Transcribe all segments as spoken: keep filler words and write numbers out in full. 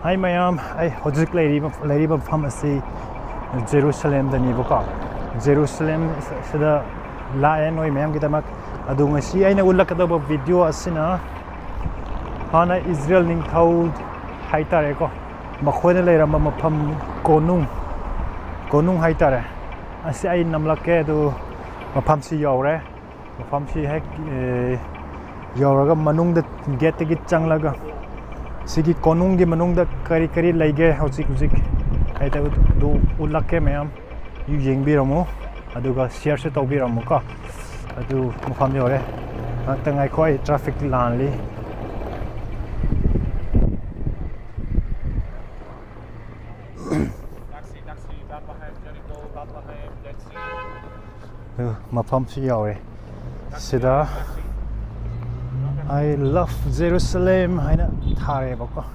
ꯍꯥꯏ ꯃꯌꯥꯝ, ꯑꯩ ꯍꯧꯖꯤꯛ ꯂꯩꯔꯤꯕ ꯂꯩꯔꯤꯕ ꯃꯐꯝ ꯑꯁꯤ ꯖꯦꯔꯨꯁꯂꯦꯝꯗꯅꯦꯕꯀꯣ꯫ ꯖꯦꯔꯨꯁꯂꯦꯝ ꯁꯤꯗ ꯂꯥꯛꯑꯦ ꯅꯣꯏ ꯃꯌꯥꯝꯒꯤꯗꯃꯛ꯫ ꯑꯗꯨ ꯉꯁꯤ ꯑꯩꯅ ꯎꯠꯂꯛꯀꯗꯕ ꯚꯤꯗꯤꯑꯣ ꯑꯁꯤꯅ ꯍꯥꯟꯅ ꯏꯖꯔꯦꯜ ꯅꯤꯡꯊꯧ ꯍꯥꯏꯇꯥꯔꯦꯀꯣ, ꯃꯈꯣꯏꯅ ꯂꯩꯔꯝꯕ ꯃꯐꯝ, ꯀꯣꯅꯨꯡ ꯀꯣꯅꯨꯡ ꯍꯥꯏꯇꯥꯔꯦ, ꯑꯁꯤ ꯑꯩ ꯅꯝꯂꯛꯀꯦ꯫ ꯑꯗꯨ ꯃꯐꯝꯁꯤ ꯌꯧꯔꯦ꯫ ꯃꯐꯝꯁꯤ ꯍꯦꯛ ꯌꯧꯔꯒ ꯃꯅꯨꯡꯗ ꯒꯦꯠꯇꯒꯤ ꯆꯪꯂꯒ ꯁꯤꯒꯤ ꯀꯣꯅꯨꯡꯒꯤ ꯃꯅꯨꯡꯗ ꯀꯔꯤ ꯀꯔꯤ ꯂꯩꯒꯦ ꯍꯧꯖꯤꯛ ꯍꯧꯖꯤꯛ ꯍꯥꯏꯗꯤ ꯑꯗꯨ ꯎꯠꯂꯛꯀꯦ ꯃꯌꯥꯝ꯫ ꯌꯦꯡꯕꯤꯔꯝꯃꯨ, ꯑꯗꯨꯒ ꯁꯤꯌꯔꯁꯨ ꯇꯧꯕꯤꯔꯝꯃꯨꯀꯣ꯫ ꯑꯗꯨ ꯃꯐꯝ ꯌꯧꯔꯦ꯫ ꯉꯥꯛꯇ ꯉꯥꯏꯈꯣ, ꯑꯩ ꯇ꯭ꯔꯥꯐꯤꯛ ꯂꯥꯜꯂꯤ꯫ ꯑꯗꯨ ꯃꯐꯝꯁꯨ ꯌꯧꯔꯦ꯫ ꯁꯤꯗ "I love Jerusalem" ꯍꯥꯏꯅ ꯊꯥꯔꯦꯕꯀꯣ꯫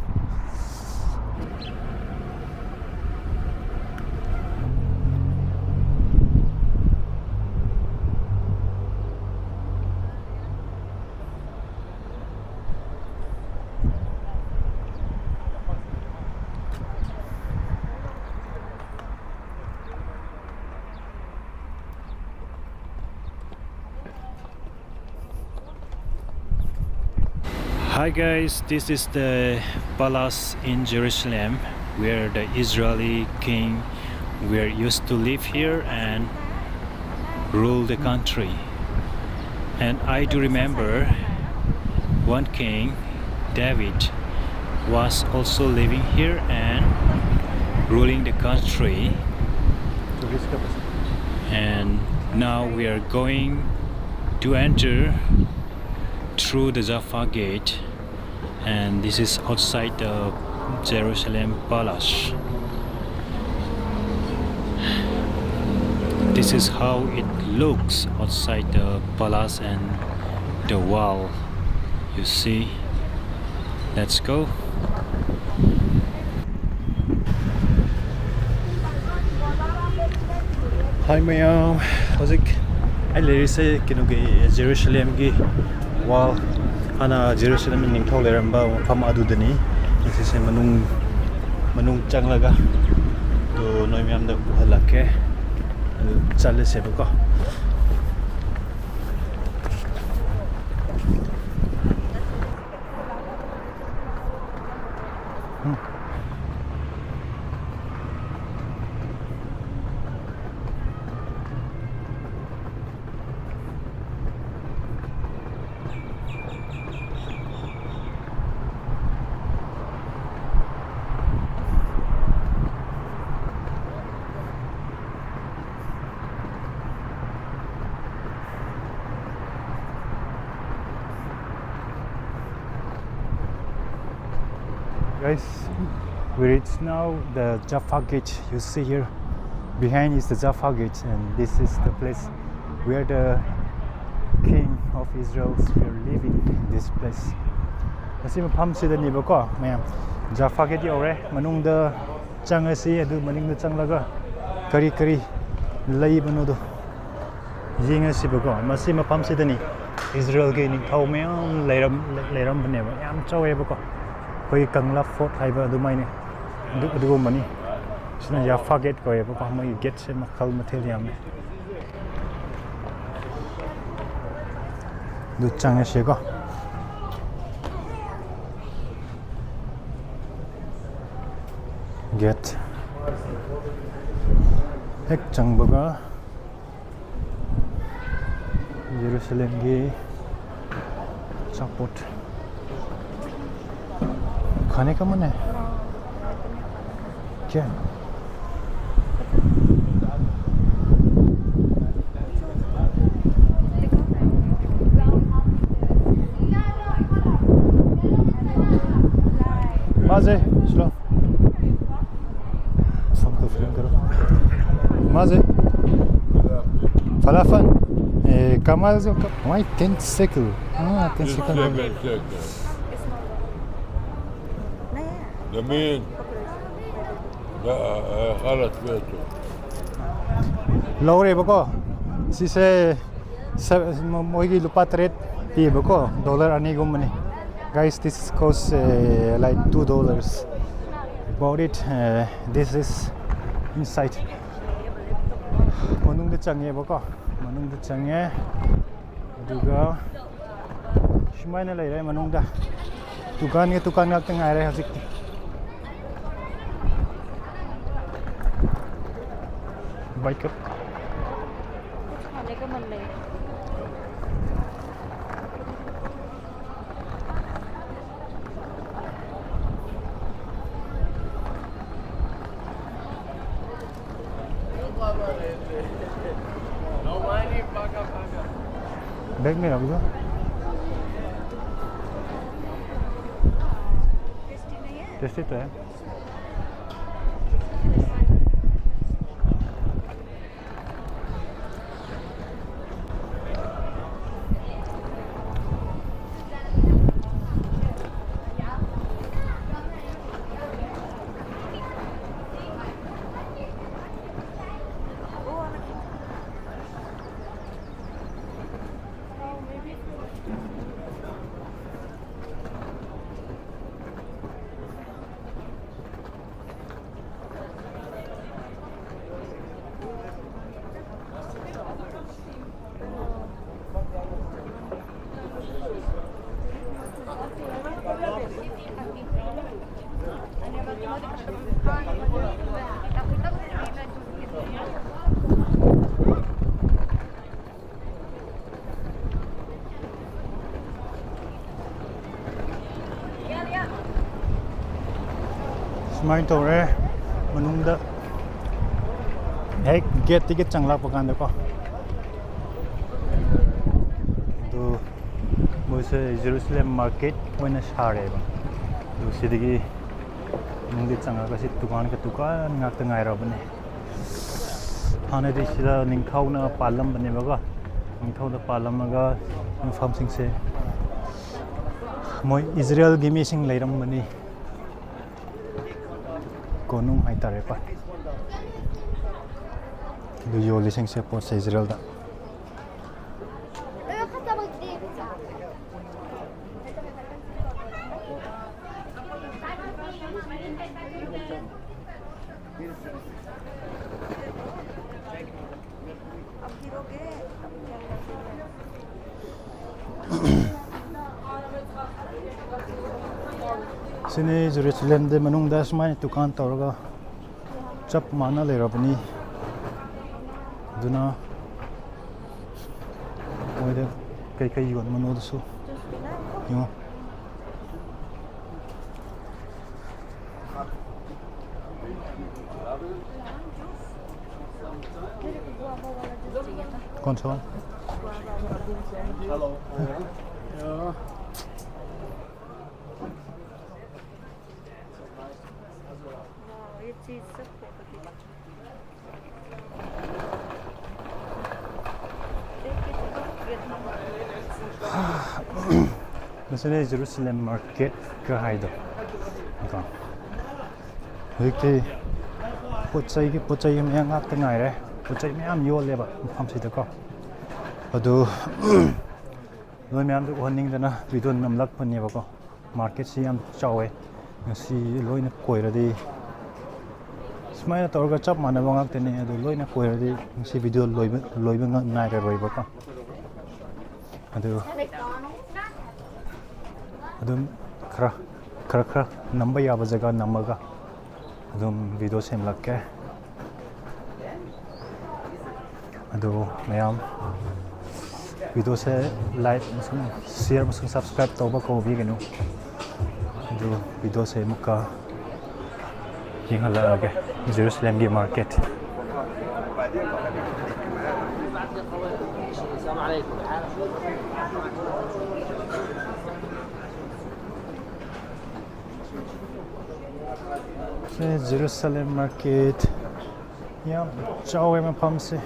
Hi guys, this is the palace in Jerusalem where the Israeli king were used to live here and rule the country. And I do remember one king, David, was also living here and ruling the country. And now we are going to enter through the Jaffa gate, and this is outside the Jerusalem palace. This is how it looks outside the palace and the wall. You see? Let's go. ꯍꯥꯏ ꯃꯌꯥꯝ, ꯍꯧꯖꯤꯛ ꯑꯩ ꯂꯩꯔꯤꯁꯦ ꯀꯩꯅꯣꯒꯤ ꯖꯦꯔꯨꯁꯂꯦꯝꯒꯤ ꯋꯥꯜ, ꯍꯥꯟꯅ ꯖꯦꯔꯨꯁꯂꯦꯝ ꯅꯤꯡꯊꯧ ꯂꯩꯔꯝꯕ ꯃꯐꯝ ꯑꯗꯨꯗꯅꯤ꯫ ꯁꯤꯁꯦ ꯃꯅꯨꯡ ꯃꯅꯨꯡ ꯆꯪꯂꯒ ꯑꯗꯨ ꯅꯣꯏ ꯃꯌꯥꯝꯗ ꯎꯍꯜꯂꯛꯀꯦ꯫ ꯑꯗꯨ ꯆꯠꯂꯁꯦꯕꯀꯣ꯫ Guys, we reach now the Jaffa Gate. You see here, behind is the Jaffa Gate, and this is the place where the king of Israel were living in this place. ꯃꯁꯤ ꯃꯐꯝꯁꯤꯗꯅꯦꯕꯀꯣ ꯃꯌꯥꯝ, Jaffa Gate ꯌꯧꯔꯦ꯫ ꯃꯅꯨꯡꯗ ꯆꯪꯉꯁꯤ꯫ ꯑꯗꯨ ꯃꯅꯤꯡꯗ ꯆꯪꯂꯒ ꯀꯔꯤ ꯀꯔꯤ ꯂꯩꯕꯅꯣꯗꯣ ꯌꯦꯡꯉꯁꯤꯕꯀꯣ꯫ ꯃꯁꯤ ꯃꯐꯝꯁꯤꯗꯅꯤ ꯏꯖꯔꯦꯜꯒꯤ ꯅꯤꯡꯊꯧ ꯃꯌꯥꯝ ꯂꯩꯔꯝ ꯂꯩꯔꯝꯕꯅꯦꯕ꯫ ꯌꯥꯝ ꯆꯥꯎꯋꯦꯕꯀꯣ꯫ ꯑꯩꯈꯣꯏꯒꯤ ꯀꯪꯂꯥ ꯐꯣꯔꯠ ꯍꯥꯏꯕ ꯑꯗꯨꯃꯥꯏꯅ, ꯑꯗꯨ ꯑꯗꯨꯒꯨꯝꯕꯅꯤ꯫ ꯁꯤꯅ ꯌꯥꯐꯥ ꯒꯦꯠ ꯀꯧꯋꯦꯕꯀꯣ꯫ ꯃꯣꯏꯒꯤ ꯒꯦꯠꯁꯦ ꯃꯈꯜ ꯃꯊꯦꯜ ꯌꯥꯝꯃꯦ꯫ ꯑꯗꯨ ꯆꯪꯉꯁꯤꯀꯣ꯫ ꯒꯦꯠ ꯍꯦꯛ ꯆꯪꯕꯒ ꯖꯦꯔꯨꯁꯂꯦꯝꯒꯤ ꯑꯆꯥꯄꯣꯠ꯫ खाने का मन है क्या? ما زي شلون؟ فهمت فيلم كده؟ ما زي فلافل. إيه، كمال زي ك-، واي تنسكل. اه، تنسكل. لمين؟ لا، آه، غلط فيته. ꯂꯧꯔꯦꯕꯀꯣ꯫ ꯁꯤꯁꯦ ꯁ-، ꯃꯣꯏꯒꯤ ꯂꯨꯄꯥ ꯇꯔꯦꯠ ꯄꯤꯌꯦꯕꯀꯣ, dollar ꯑꯅꯤꯒꯨꯝꯕꯅꯤ꯫ Guys, this costs uh, like two dollars. Bought it. Uh, this is inside. ꯃꯅꯨꯡꯗ ꯆꯪꯉꯦꯕꯀꯣ, ꯃꯅꯨꯡꯗ ꯆꯪꯉꯦ꯫ ꯑꯗꯨꯒ ꯁꯨꯃꯥꯏꯅ ꯂꯩꯔꯦ ꯃꯅꯨꯡꯗ꯫ ꯗꯨꯀꯥꯟꯒ ꯗꯨꯀꯥꯟ ꯉꯥꯛꯇ ꯉꯥꯏꯔꯦ ꯍꯧꯖꯤꯛꯇꯤ꯫ ꯕꯥꯏꯛ꯫ कुछ खाने का मन नहीं। बैग में रख दो। टेस्टी तो है। ꯁꯨꯃꯥꯏꯅ ꯇꯧꯔꯦ꯫ ꯃꯅꯨꯡꯗ ꯍꯦꯛ ꯒꯦꯠꯇꯒꯤ ꯆꯪꯂꯛꯄ ꯀꯥꯟꯗꯀꯣ, ꯑꯗꯨ ꯃꯣꯏꯁꯦ ꯖꯦꯔꯨꯁꯂꯦꯝ ꯃꯥꯔꯀꯦꯠ ꯑꯣꯏꯅ ꯁꯥꯔꯦꯕ꯫ ꯑꯗꯨ ꯁꯤꯗꯒꯤ ꯃꯅꯨꯡꯗ ꯆꯪꯉꯒ ꯁꯤ ꯗꯨꯀꯥꯟꯒ ꯗꯨꯀꯥꯟ ꯉꯥꯛꯇ ꯉꯥꯏꯔꯕꯅꯦ꯫ ꯍꯥꯟꯅꯗꯤ ꯁꯤꯗ ꯅꯤꯡꯊꯧꯅ ꯄꯥꯜꯂꯝꯕꯅꯦꯕꯀꯣ꯫ ꯅꯤꯡꯊꯧꯅ ꯄꯥꯜꯂꯝꯃꯒ ꯃꯐꯝꯁꯤꯡꯁꯦ ꯃꯣꯏ ꯏꯖꯔꯦꯜꯒꯤ ꯃꯤꯁꯤꯡ ꯂꯩꯔꯝꯕꯅꯤ꯫ ꯀꯣꯅꯨꯡ ꯍꯥꯏꯇꯥꯔꯦꯀꯣ꯫ ꯑꯗꯨ ꯌꯣꯜꯂꯤꯁꯤꯡꯁꯦ ꯄꯣꯠꯁꯦ ꯏꯖꯔꯦꯜꯗ꯫ Э, хотя бы где-то. ꯁꯤꯅꯤ ꯖꯦꯔꯨꯁꯂꯦꯝꯗ ꯃꯅꯨꯡꯗ ꯁꯨꯃꯥꯏꯅ ꯗꯨꯀꯥꯟ ꯇꯧꯔꯒ ꯆꯞ ꯃꯥꯟꯅ ꯂꯩꯔꯕꯅꯤ꯫ ꯑꯗꯨꯅ ꯃꯣꯏꯗ ꯀꯩꯀꯩ ꯌꯣꯟꯕꯅꯣꯗꯨꯁꯨ ꯌꯦꯡꯉꯣ꯫ कौन सा वाला? ꯃꯁꯤꯅ ꯖꯦꯔꯨꯁꯂꯦꯝ ꯃꯥꯔꯀꯦꯠꯀ ꯍꯥꯏꯗꯣ꯫ ꯀꯣ꯫ ꯍꯧꯖꯤꯛꯇꯤ ꯄꯣꯠ ꯆꯩꯒꯤ, ꯄꯣꯠ ꯆꯩꯒꯤ ꯃꯌꯥꯝ ꯉꯥꯛꯇ ꯉꯥꯏꯔꯦ꯫ ꯄꯣꯠ ꯆꯩ ꯃꯌꯥꯝ ꯌꯣꯜꯂꯦꯕ ꯃꯐꯝꯁꯤꯗꯀꯣ꯫ ꯑꯗꯨ ꯅꯣꯏ ꯃꯌꯥꯝꯗ ꯎꯍꯟꯅꯤꯡꯗꯅ ꯚꯤꯗꯤꯑꯣ ꯅꯝꯂꯛꯄꯅꯦꯕꯀꯣ꯫ ꯃꯥꯔꯀꯦꯠꯁꯤ ꯌꯥꯝ ꯆꯥꯎꯋꯦ꯫ ꯉꯁꯤ ꯂꯣꯏꯅ ꯀꯣꯏꯔꯗꯤ ꯁꯨꯃꯥꯏꯅ ꯇꯧꯔꯒ ꯆꯞ ꯃꯥꯟꯅꯕ ꯉꯥꯛꯇꯅꯦ꯫ ꯑꯗꯨ ꯂꯣꯏꯅ ꯀꯣꯏꯔꯗꯤ ꯉꯁꯤ ꯚꯤꯗꯤꯑꯣ ꯂꯣꯏꯕ, ꯂꯣꯏꯕ ꯉ-, ꯅꯥꯏꯔꯔꯣꯏꯕꯀꯣ꯫ ꯑꯗꯨ ꯑꯗꯨꯝ ꯈꯔ, ꯈꯔ, ꯈꯔ ꯅꯝꯕ ꯌꯥꯕ ꯖꯒꯥ ꯅꯝꯃꯒ ꯑꯗꯨꯝ ꯚꯤꯗꯤꯑꯣ ꯁꯦꯝꯂꯛꯀꯦ꯫ ꯑꯗꯨ ꯃꯌꯥꯝ ꯚꯤꯗꯤꯑꯣꯁꯦ like ꯑꯃꯁꯨꯡ share ꯑꯃꯁꯨꯡ subscribe ꯇꯧꯕ ꯀꯧꯕꯤꯒꯅꯨ꯫ ꯑꯗꯨ ꯚꯤꯗꯤꯑꯣꯁꯦ ꯑꯃꯨꯛꯀ ꯌꯦꯡꯍꯜꯂꯛꯑꯒꯦ꯫ ꯖꯦꯔꯨꯁꯂꯦꯝꯒꯤ ꯃꯥꯔꯀꯦꯠ꯫ ꯁꯦ ꯖꯦꯔꯨꯁꯂꯦꯝ ꯃꯥꯔꯀꯦꯠ꯫ ꯌꯥꯝ ꯆꯥꯎꯋꯦ ꯃꯐꯝꯁꯦ꯫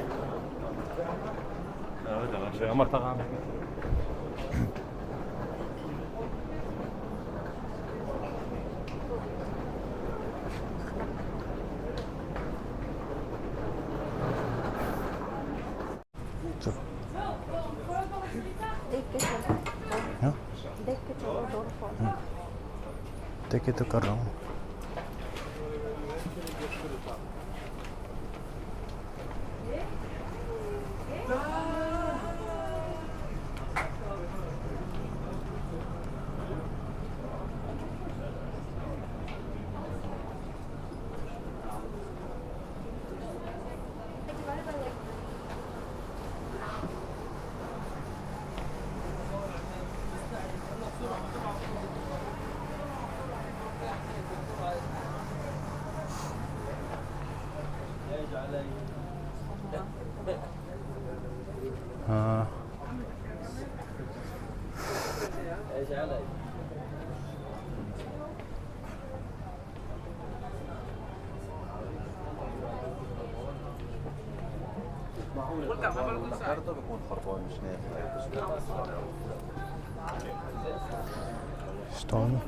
हाँ? देख के चलो, डोर खोल। हम्म। देख के तो कर रहा हूँ। آه. Stone.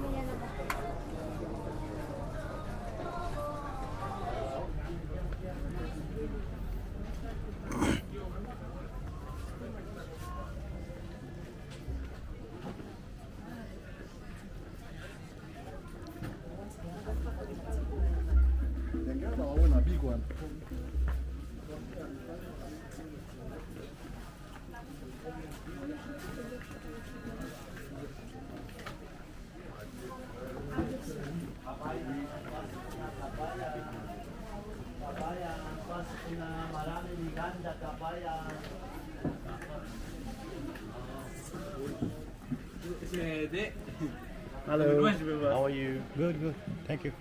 Hello. How are you? Good, good. Thank you.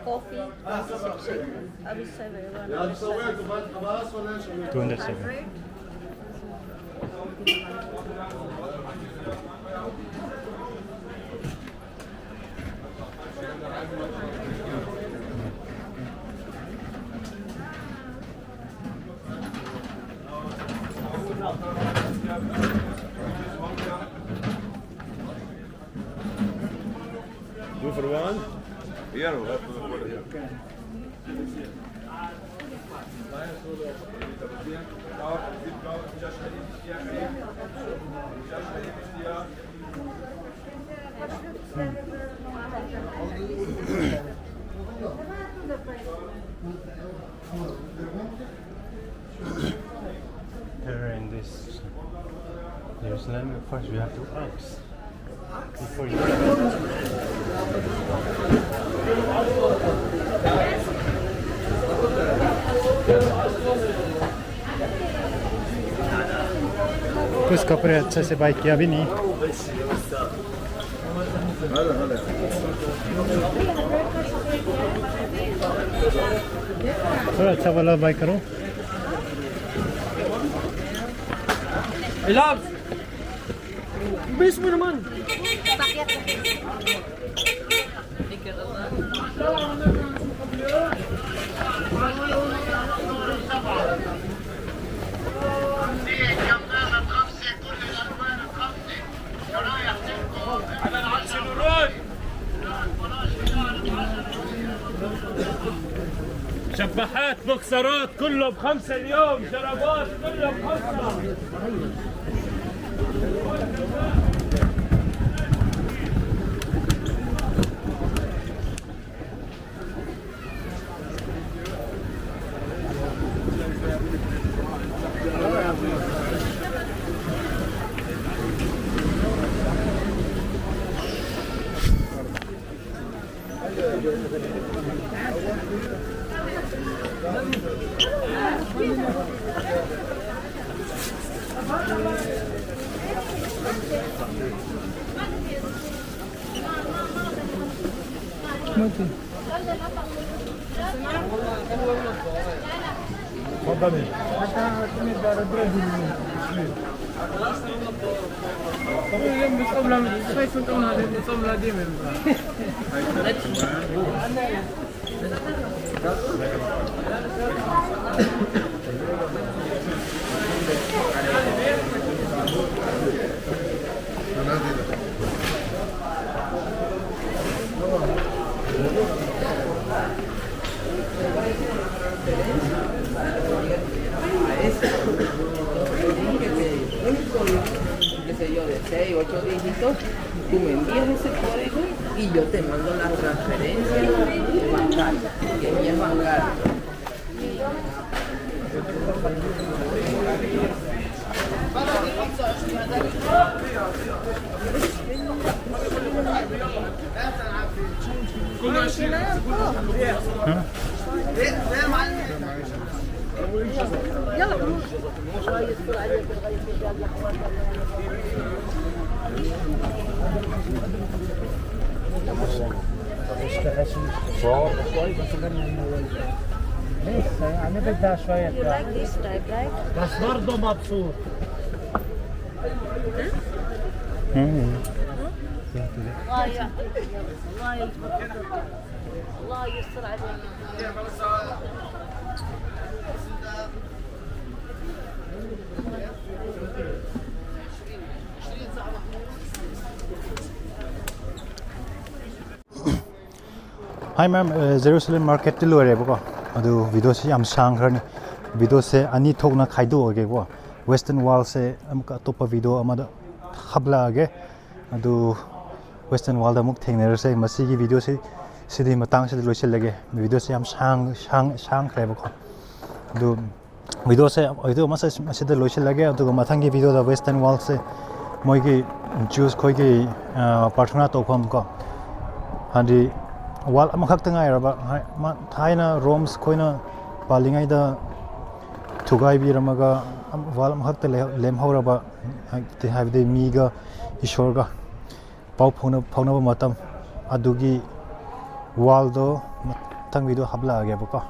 Coffee, coffee section. Two hundred seven. Here in this Jerusalem, first we have to ask. कुछ कपड़े अच्छा से बाय किया भी नहीं। थोड़ा अच्छा वाला बाय करो। Ilabs! Bilis mo naman! شبحات، بوكسرات، كله بخمسة اليوم، شرابات، كله بخمسة. اتفضلي. Qué sé yo, de seis, ocho dígitos, tú me envías ese código y yo te mando las transferencias de bancaria, que es mi bancaria. لسه يعني بدها شوية. You like this type, right? بس برضه مبسوط. الله يعطيك يا رب. الله يحفظك. الله يستر علينا. Hi ma'am, ꯖꯦꯔꯨꯁꯂꯦꯝ ꯃꯥꯔꯀꯦꯠꯇꯤ ꯂꯣꯏꯔꯦꯕꯀꯣ꯫ ꯑꯗꯨ ꯚꯤꯗꯤꯑꯣꯁꯤ ꯌꯥꯝ ꯁꯥꯡꯈ꯭ꯔꯅꯤ꯫ ꯚꯤꯗꯤꯑꯣꯁꯦ ꯑꯅꯤ ꯊꯣꯛꯅ ꯈꯥꯏꯗꯣꯛꯑꯒꯦꯀꯣ꯫ Western ꯋꯥꯜꯁꯦ ꯑꯃꯨꯛꯀ ꯑꯇꯣꯞꯄ video ꯑꯃꯗ ꯍꯥꯞꯂꯛꯑꯒꯦ꯫ ꯑꯗꯨ western world ꯑꯃꯨꯛ ꯊꯦꯡꯅꯔꯁꯦ꯫ ꯃꯁꯤꯒꯤ ꯚꯤꯗꯤꯑꯣꯁꯤ ꯁꯤꯗꯤ ꯃꯇꯥꯡꯁꯤꯗ ꯂꯣꯏꯁꯤꯜꯂꯒꯦ꯫ ꯚꯤꯗꯤꯑꯣꯁꯦ ꯌꯥꯝ ꯁꯥꯡ-, ꯁꯥꯡ-, ꯁꯥꯡꯈ꯭ꯔꯦꯕꯀꯣ꯫ ꯑꯗꯨ ꯚꯤꯗꯤꯑꯣꯁꯦ, ꯚꯤꯗꯤꯑꯣ ꯃꯁꯤ-, ꯃꯁꯤꯗ ꯂꯣꯏꯁꯤꯜꯂꯒꯦ꯫ ꯑꯗꯨꯒ ꯃꯊꯪꯒꯤ ꯚꯤꯗꯤꯑꯣꯗ ꯋꯦꯁꯇꯔꯟ ꯋꯥꯜꯁꯦ, ꯃꯣꯏꯒꯤ ꯖ꯭ꯌꯨꯁ ꯈꯣꯏꯒꯤ, ꯑ, ꯄ꯭ꯔꯥꯔꯊꯅꯥ ꯇꯧꯐꯝ ꯀꯣ, ꯍꯥꯏꯗꯤ ꯋꯥꯜ ꯑꯃꯈꯛꯇ ꯉꯥꯏꯔꯕ, ꯍꯥꯏ-, ꯃꯥ-, ꯊꯥꯏꯅ ꯔꯣꯝꯁ ꯈꯣꯏꯅ ꯄꯥꯜꯂꯤꯉꯩꯗ ꯊꯨꯒꯥꯏꯕꯤꯔꯝꯃꯒ ꯋꯥꯜ ꯑꯃꯈꯛꯇ ꯂꯩꯍꯧ-, ꯂꯦꯝꯍꯧꯔꯕ, ꯍꯥꯏꯕꯗꯤ, ꯍꯥꯏꯕꯗꯤ ꯃꯤꯒ ꯏꯁꯣꯔꯒ ꯄꯥꯎ ꯐꯥꯎꯅ-, ꯐꯥꯎꯅꯕ ꯃꯇꯝ ꯑꯗꯨꯒꯤ ꯋꯥꯜꯗꯣ ꯃꯊꯪꯒꯤꯗꯣ ꯍꯥꯞꯂꯛꯑꯒꯦꯕꯀꯣ꯫